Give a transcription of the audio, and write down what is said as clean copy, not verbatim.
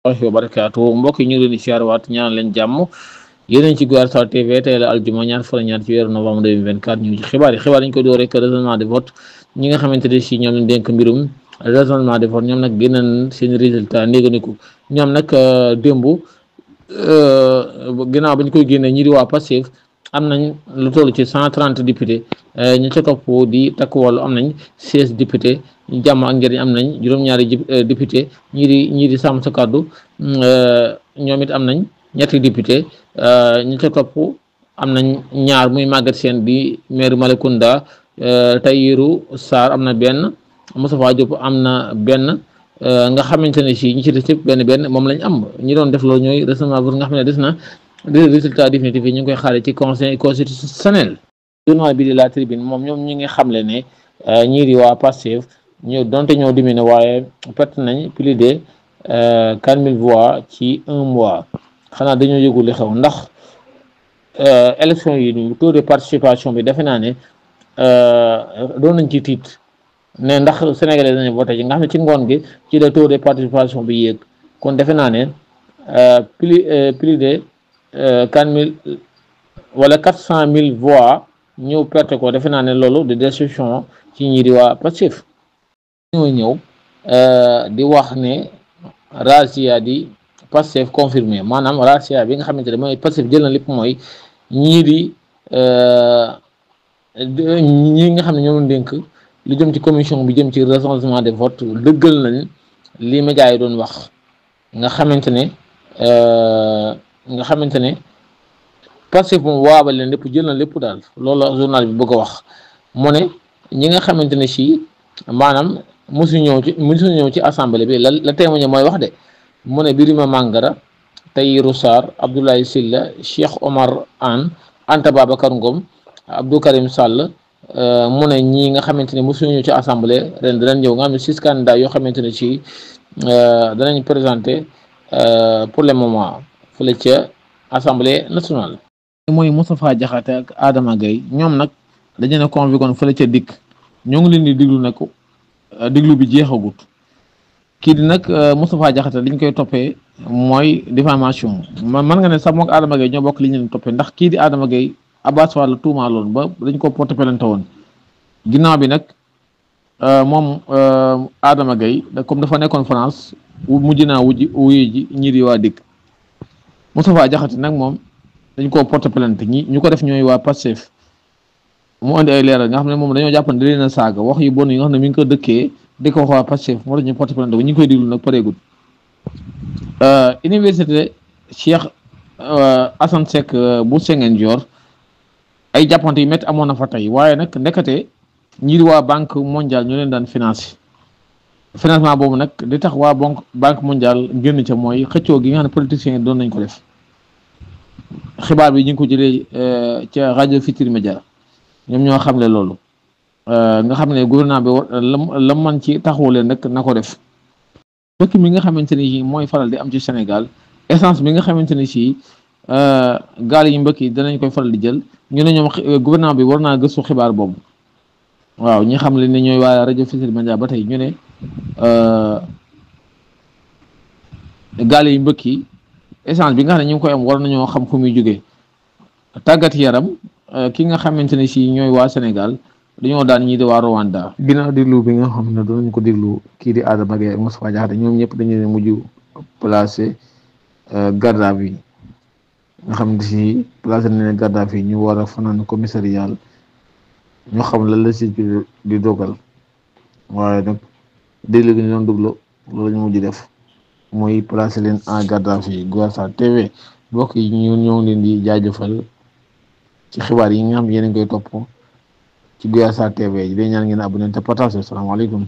wa barakaatu mbokk yi ñu ngi leen di siyaarwaat ñaan leen jàmm yéen ci Gueoul Sarr TV tey la aljuma ñaar fan ñaar ci weeru novembre 2024 ñu ngi ci xibaar yi ko door rek raisonnement de vote ñi nga xamante ne si ñoom lañ dénk mbirum raisonnement de vote ñoom nag génn seen résultat néeganiku ñoom nag démb ginnaaw ba ñu koy génne ñi di waa Pastef am nañ lu toll ci 130 députés ñu ca topp di Takku Wallu am nañ 16 députés Jàmm ak Njariñ am nañ juróom-ñaari député ñii di Sàmm Sa Kàddu ñoom it am nañ ñetti député ñu ca topp am nañ ñaar muy Maguette Sène bi maire Malicounda Tahirou Sarr am na benn Moustapha Diop am na benn nga xamante ne si ñi ci des yëpp benn moom lañ am ñi doon def loolu ñooy raisonnement nga xam ne des na résultat définitif yi ñu ngi koy xaare ci conseil constitutionnel. Journal bi di La Tribune moom ñoom ñi ngi xamle ne ñii di waa Pastef ñoo donte ñoo diminué waaye perte nañ plus de 4000 voix ci un mois xanaa dañoo yëgul li xew ndax élection yi taux de participation bi defe naa ne doon nañ ci tiit ne ndax sénégalais dañu voté ci nga xam ne ci ngoon gi ci le taux de participation bi yéeg kon defe naa ne plus de 4000 wala 400000 voix ñëw perte ko defe naa ne loolu de déception ci ñi di waa Pastef ñoo ñëw di wax ne razzia di Pastef confirmé maanaam razzia bi nga xamante ne mooy Pastef jël na lépp mooy ñii nga xam ne ñoo dénk lu jëm ci commission bi jëm ci recensement des votes dëggal nañ li médias yi doon wax nga xamante ne Pastef moom waabal leen lépp jël na lépp daal loolu la journal bi bëgg a wax mu ne ñi nga xamante ne si maanaam mosu ñëw ci assemblée bi la témoigné mooy wax de mu ne Birima Mangara Tahirou Sarr Abdoulaye Sylla Cheikh Omar Anne Anta Babacar Ngom Abdou Karim Sall mu ne ñii nga xamante ne mosu ñëw ci assemblée ren danañ ñëw nga xam ne 6 candidats yoo xamante ne si danañ présenté pour le moment fële ca assemblée nationale. mooy Moustapha Diakhaté ak Adama Gaye ñoom nag dañu ne convoqué fële ca dikk ñoo ngi leen di diglu nag diglu bi jeexagut kii di nag Moustapha Diakhaté liñ koy toppee mooy diffamation man nga ne sax mook Adama Gaye ñoo bokk li ñu leen toppee ndax kii di Adama Gaye Abass Fall la tuumaaloon ba dañ ko porté plainte woon ginnaaw bi nag moom Adama Gaye comme dafa nekkoon France mujj naa wuyu ji ñi di waa dikk Moustapha Diakhaté nag moom dañ koo porté plainte ñu ko def ñooy waa Pastef mu andi ay leeral nga xam ne moom dañoo jàpp ne da leen a saaga wax yu bon yi nga xam ne mi ngi ko dëkkee di ko wax waa Pastef moo tax ñu porté plainte ñu ngi koy déglu nag pareegul. Université Cheikh Assane Seck bu Ziguinchor ay jàppante yu métti amoon na fa tey waaye nag ndekete ñii di waa banque mondiale ñu leen daan financement boobu nag di tax waa banque mondiale génn ca mooy xëccoo gi nga xam ne politiciens yi doon nañ ko def xibaar bi ñu ngi ko jëlee ca rajo Futurs Médias ñoom ñoo xamle loolu nga xam ne gouvernement bi la man ci taxawu leen rek na ko def dëkk mi nga xamante ni mooy faral di am ci Sénégal essence bi nga xamante ni si gaal yi mbëkk yi danañ koy faral di jël ñu ne ñoom gouvernement bi war naa gëstu xibaar boobu waaw ñi xam le ne ñooy waa rajo Futurs Médias ba tey ñu ne gaal yi mbëkk yi essence bi nga xam ne ñu ngi koy am war nañoo xam fu muy jógee tàggat yaram ki nga xamante ne si ñooy waa Sénégal dañoo daan ñii di waa Rwanda. ginnaaw déglu bi nga xam ne doon nañ ko déglu kii di Adama Gaye ak Moustapha Diakhaté ñoom ñëpp dañu ne mujj placé garde à vue nga xam ne si placé nañ garde à vue ñu war a fanaan commissariat ñu xam lan la si di dogal waaye nag déglu gi ñu doon déglu loolu la ñu mujj def mooy placé leen en garde à vue Gueoul Sarr TV mbokk yi ñoo ngi leen di jaajëfal ci xibaar yi nga xam yéen a ngi koy topp ci Gueoul Sarr TV yi day ñaan ngeen abonné te partage. Asalaamaaleykum.